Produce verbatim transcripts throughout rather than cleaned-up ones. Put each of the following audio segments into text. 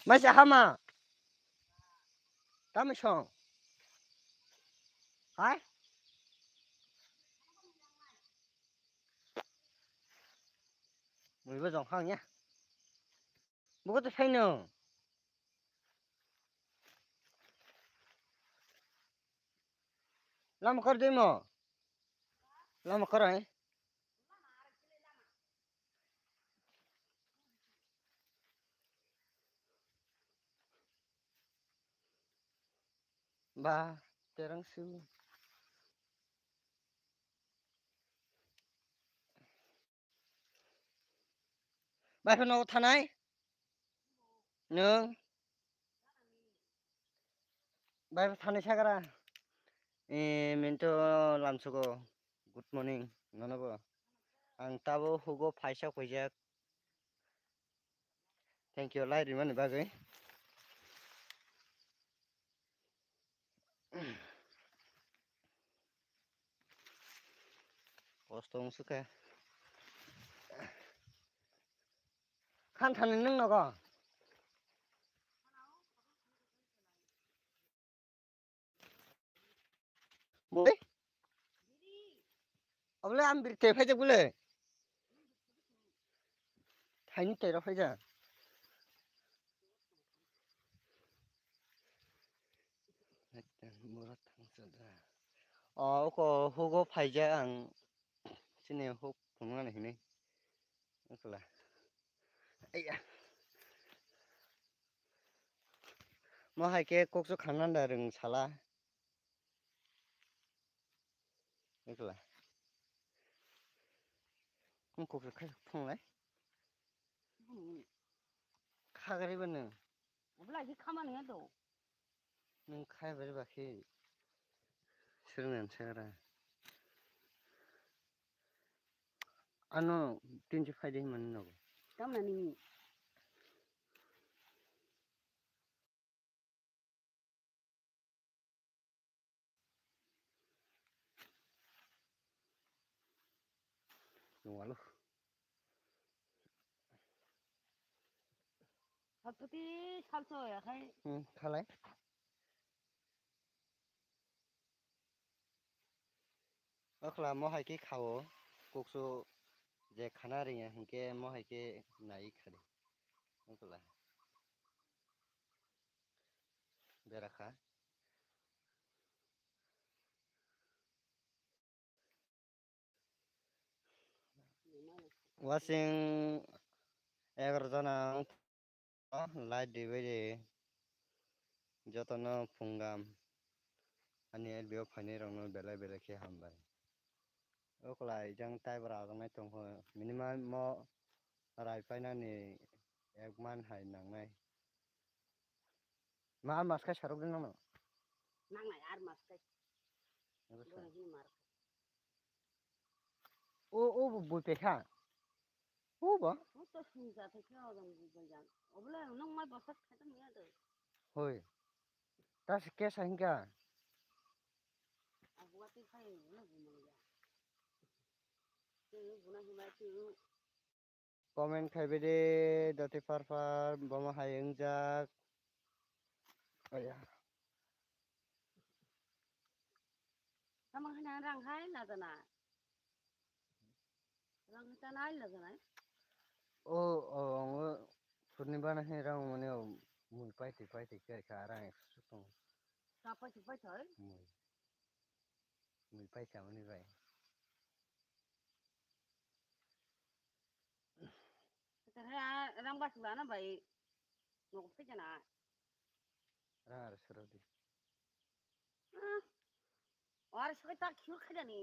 Masa hama. Tamo song. Hai. Muibo jong hang ya. Buko to saino. Lama kor demo. Lama kor ai. Ba, terang su. Bai phano thanai. Nung. Bai pha thanai sagra. Eh, minto lamsugo. Good morning. Nono bo. Ang tabo hugo phaisa khuijak. Thank you, lai rimani bagwi. Kosto wng sukha. Khan thani nung nogo. Bole? Abole ang bir te phai bole. Thaini tero phai ja. O, oko hugo phaijak ang chini huk phunuknani hinwi. Wngkla. Aiya. Mo hai khe kokso khananda rwng sala. Wngkla. Wng kokso khai phunglai. Khagari bano. Obla hi khamani ya do. Nung khai bari bakhi sirngan sara. Ano tinchi phai de mani nogo. Tamna nini. Nung walo. Salphuti salso ya khai. Hmm, khalai. Okhla mo hai khe khao, kokso je khana ringya hinkhe mo hai khe nai khadi. Okhla bera kha. Wasing egar jana wng tong, light ribai di. Jotono phunggam ani L B o phainai rokno belai belai khe hambai. Okolai jang tai bwra rok nai tongkho minimum mo rai painani ek man hai nangnai. Ma mas kai sarok din nangno. Nangnai ar mas kai. Obo sa. Borok ni mar. O, o bo bui pekha. O bo. O to sung ja thai kha o jang bui bai jang. Obole nang mai bwsak khai tong ya de. Hoi. Ta se ke sa hinka. Abu ati khai na bu mo ya. Tu bu na hi mai tu. Comment khai bede dati par par bomo hai wngjak. Aya. Tamo hwnwi rang hai na jana. Rang hai ta nai na jana. O, o, o, Purnima na hai rang mane o mui paiti paiti kai ka rang ekso sukung. Ka paiti paiti hai? Mui. Mui paisa mani bai. Rang basi bana bai. Nogo phai jana. Rang ar sero di. Ah. Ar sero ta khiu kha jani.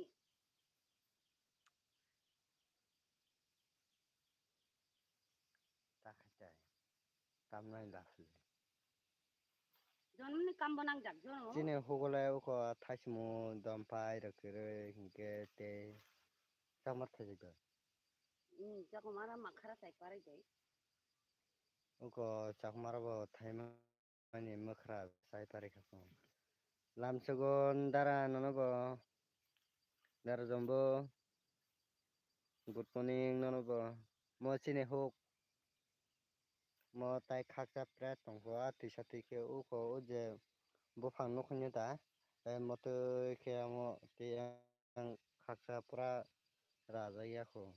Ta kha chai. Tam nai da. Jonmni kam bo nangjak jono. Chini hugole uko thaisimo dompai rok kwrwi hinkhe tei chakmar thaijak do. Hmm, chakmar makhara chai parai dai. Uko chakmar bo thaimani makhara chai parai kha. Lamsogon dara nono bo dara jombo. Good morning, nono bo. Mo chini huk. Mo tai khaksa pret tongkho, a tisa twi khe uko o je buphang nukhunya da. Tai mo twi khe amo tei ang khaksa pura rajak ya kho.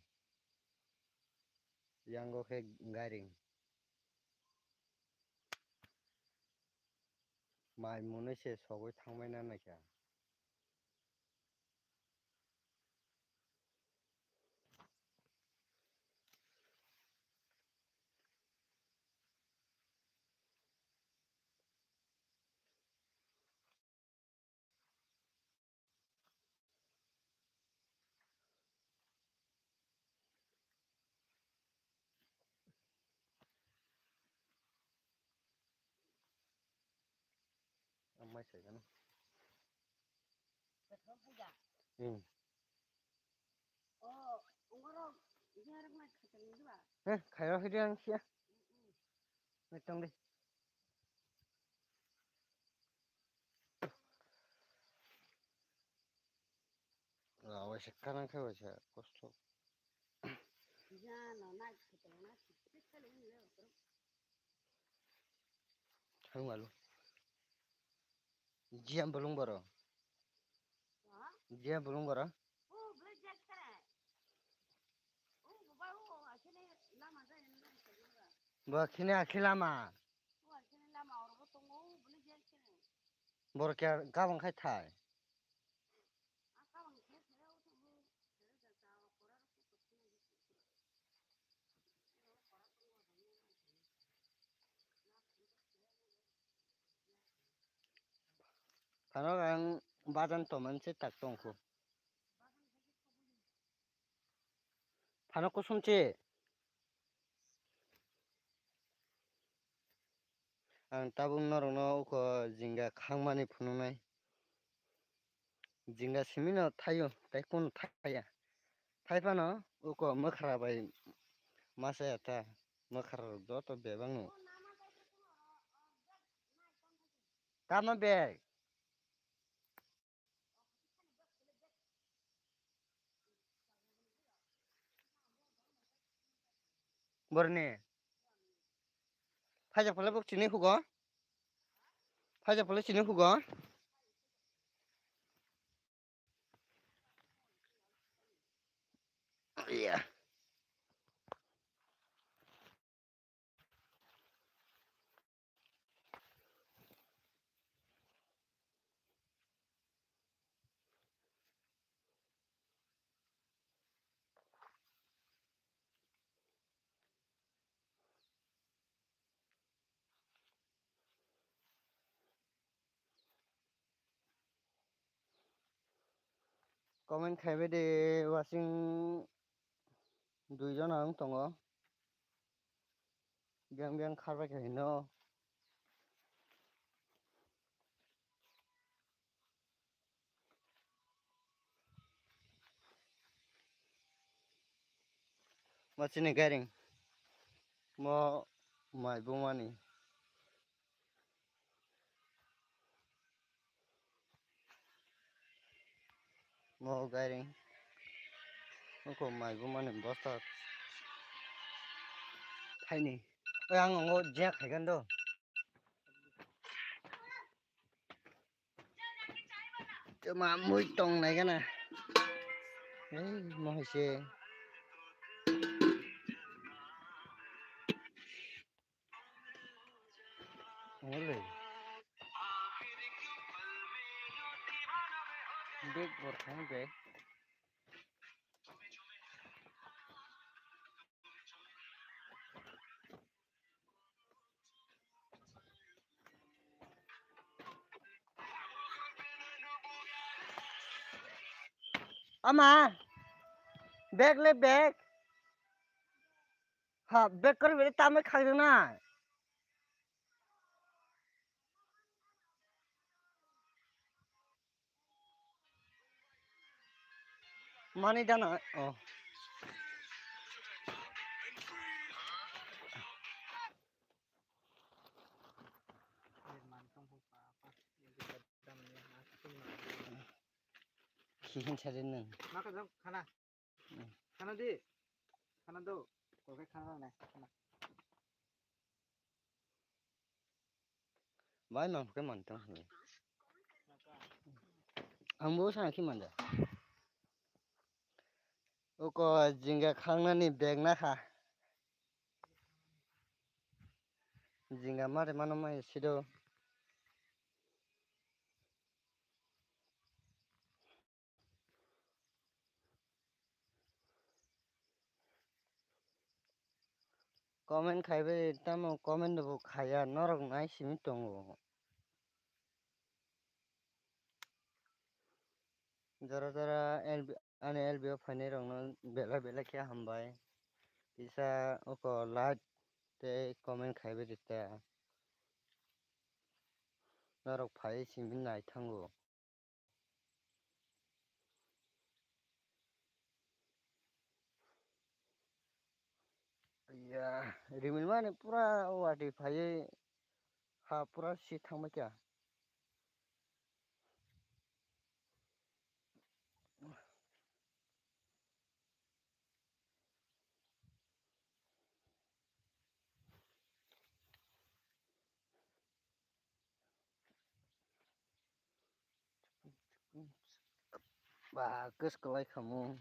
Yango khe gairing. Mai mwnwi se sogwi thangbai na naikha. Ang mai sai gano. Hmm. Eh, khayo hidi ang sia. Mai tong di. Ah, waisa kanang khe waisa kosto. Hang malu. Jia bolong boro. Jia bolong boro. Bo khini akhe lama. Boro khe gabang khai thai. Phano ang bajan toman se tak tongkho. Phano kusum se. Ang tabuk norokno uko jinga khangmani phunuknai. Jinga simino thaio, tei kunu thaya. Thaiphano uko mwkhra bai masa ya ta, mwkhra rok joto bebak no. Tamo bag. Borni. Phaijak phalai bok chini hugo. Phaijak phalai chini hugo. Iya. Comment khaibai de, wasing dui jona wng tongo. Biyang biyang kharbai khe hino. Mo chini gairing. Mo mai bumani. Mo gairing. Oko mai bumani bosta. Thaini. Oi, ang ongo jia khaigan do. Tuma mui tong nai gana. Ei, mo hai se. Ole. Bag bor thang bag. Ama, bag le bag. Ha, bag kor bere tamai khagdana. Mani dana, oh. Kihin chari nang. Maka jam khana. Khana di. Khana do. Kol khai khana nai. Khana. Bai mang khe man tong. Ang bo sa khi man da. Oko jinga khangnani bag na kha. Jinga mare mano mai sido. Comment khaibai tamo comment bo khaya norok nai simi tongo. Jora jora L B, ani L B o phainai rokno belai belai khe hambai. Kisa oko like tei comment khaibai rita. Norok phai simi nai thango. Ya, rimil mani pura wati phaiwi ha pura si thangma kya. Ba, kwswk kwlai khamu.